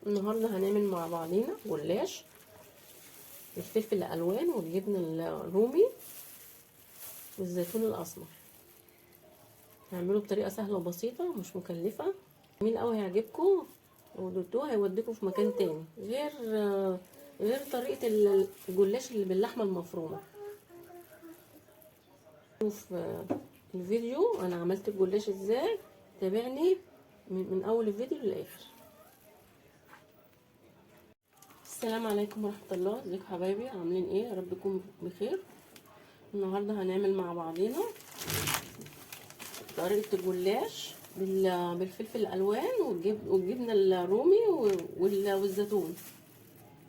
النهارده هنعمل مع بعضينا جلاش بالفلفل الالوان والجبن الرومي والزيتون الاسمر. هنعمله بطريقة سهلة وبسيطة مش مكلفة، جميل قوي، هيعجبكم ودوتوه هيوديكم في مكان تاني غير طريقه الجلاش اللي باللحمه المفرومه. شوف الفيديو انا عملت الجلاش ازاي، تابعني من اول الفيديو للاخر. السلام عليكم ورحمة الله، ازيكم حبايبي؟ عاملين ايه؟ يا رب تكونوا بخير. النهارده هنعمل مع بعضينا طريقه الجلاش بالفلفل الالوان والجبنه الرومي والزيتون.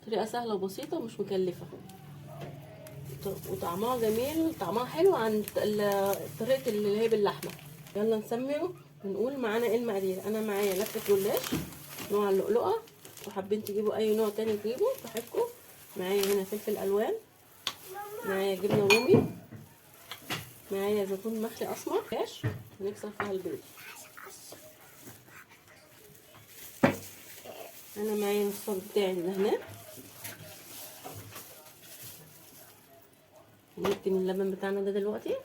طريقه سهلة وبسيطة ومش مكلفة وطعمها جميل، طعمها حلو عن طريقه اللي هي باللحمه. يلا نسمي ونقول معانا ايه المقادير. انا معايا لفه جلاش نوع اللؤلؤه، وحابين تجيبوا اي نوع تاني تجيبوا براحتكم. معايا هنا فلفل الوان، معايا جبنه رومي، معايا زيتون مخلي اسمر جلاش هنكسر فيها البيض. انا معايا الصوص بتاعي اللي هنا، هنكتم اللبن بتاعنا ده دلوقتي.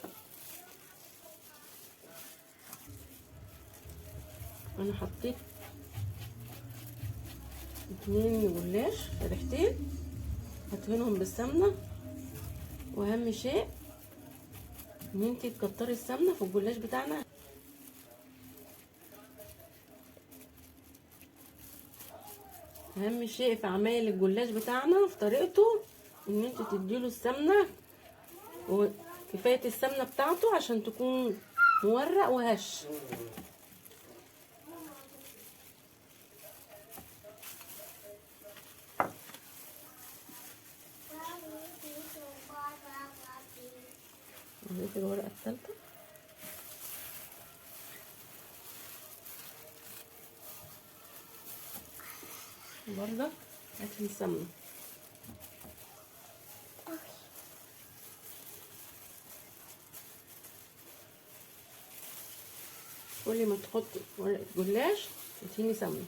انا حطيت 2 جلاش ريحتين، هدهنهم بالسمنه. واهم شيء ان انتي تكتري السمنة في الجلاش بتاعنا. اهم شيء في عمايل الجلاش بتاعنا في طريقته ان انتي تديله السمنة، وكفاية السمنة بتاعته عشان تكون مورق وهش. نضيف الورقة الثالثة، برضه هاتي السمنة. كل ما تحطي ورقة جلاش تديني سمنة،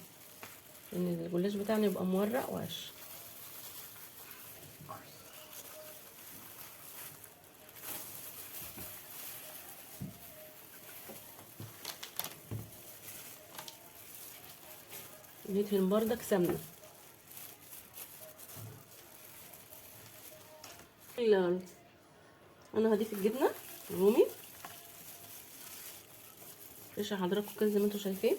لأن الجلاش بتاعنا يبقى مورق وهش. ندهن بردك سمنة. انا هضيف الجبنة الرومي ريشه حضراتكم كده زي ما انتم شايفين،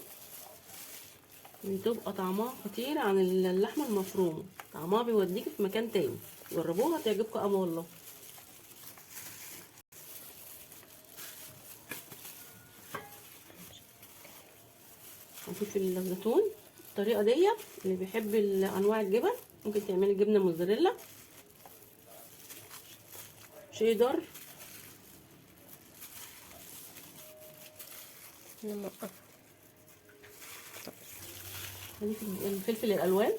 بتبقى طعمها خطير عن اللحمة المفرومه، طعمها بيوديك في مكان تاني. جربوها هتعجبكم قوي والله. هنضيف الزيتون. الطريقة دي اللي بيحب انواع الجبن ممكن تعملي جبنه موزاريلا، شيدر، هنضيف الفلفل الالوان،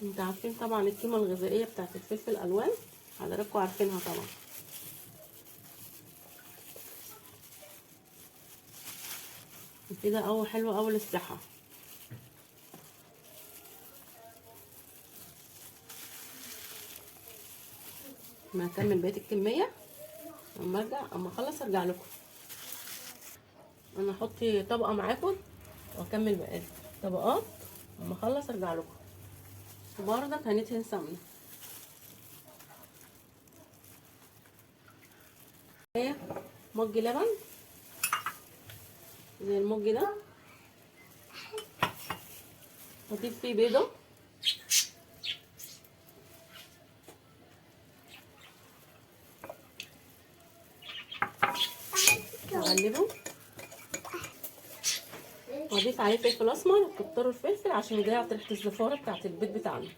انت عارفين طبعا القيمة الغذائية بتاعت الفلفل الالوان، حضراتكم عارفينها طبعا. كده اهو حلو قوي للصحة. ما اكمل بقية الكمية اما ارجع، اما اخلص ارجع لكم. انا احط طبقه معاكم واكمل باقي الطبقات، اما اخلص ارجع لكم. وبرضك هندهن سمنه. مج لبن زي المج ده، هضيف فيه بيضة، واقلبه، واضيف عليه فلفل اسمر. وكتروا الفلفل عشان يضيع ريحه الزفاره بتاعت البيض بتاعنا.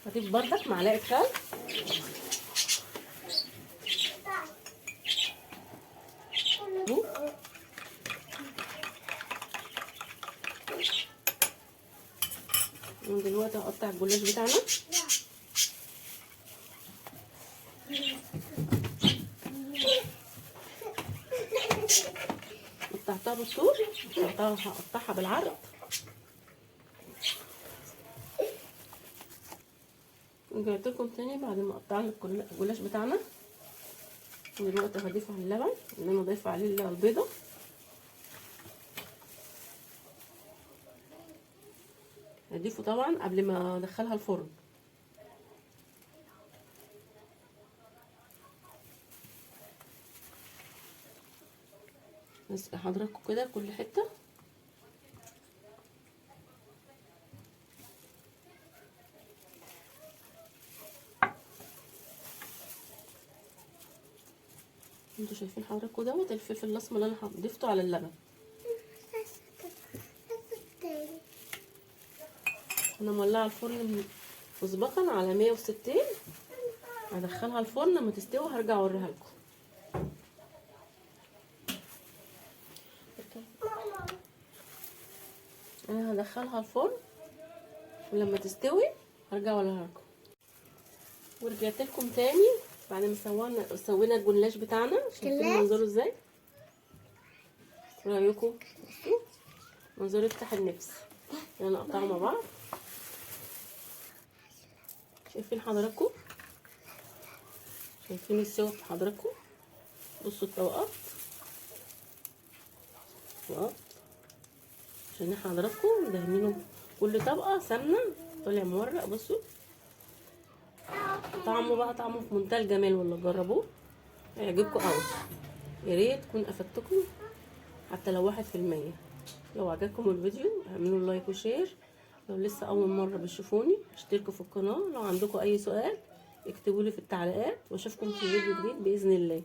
هضيف بردك معلقه خل، ودلوقتي هقطع الجلاش بتاعنا. هحطها بالطول، هقطعها بالعرض. رجعت لكم تاني بعد ما قطعنا الجلاش بتاعنا. ودلوقتي هضيف على اللبن اللي انا ضايفه عليه البيضة. هضيفه طبعا قبل ما ادخلها الفرن. بس حضراتكم كده كل حتة. انتوا شايفين حضراتكم دوت الفلفل الاسمر اللي انا ضفته على اللبن. انا مولعه الفرن مسبقا على 160. هدخلها الفرن لما تستوي هرجع اوريها لكم. انا هدخلها الفرن ولما تستوي هرجع اوريها لكم. ورجعت لكم تاني بعد ما سوينا الجلاش بتاعنا. شايفين منظره ازاي؟ رايكم؟ بصوا منظره يفتح النفس. يلا نقطعه مع بعض. شايفين حضراتكم؟ شايفين السوا بتاع حضراتكم؟ بصوا الطبقات طبقات عشان حضراتكم دهنينه كل طبقه سمنه، طالع مورق. بصوا طعمه بقى، طعمه في منتهى الجمال والله، جربوه هيعجبكم قوي. يا ريت تكون افدتكم حتى لو 1%. لو عجبكم الفيديو اعملوا like و share. لو لسه اول مرة بتشوفوني اشتركوا في القناة. لو عندكم اي سؤال اكتبوا لي في التعليقات، واشوفكم في فيديو جديد باذن الله.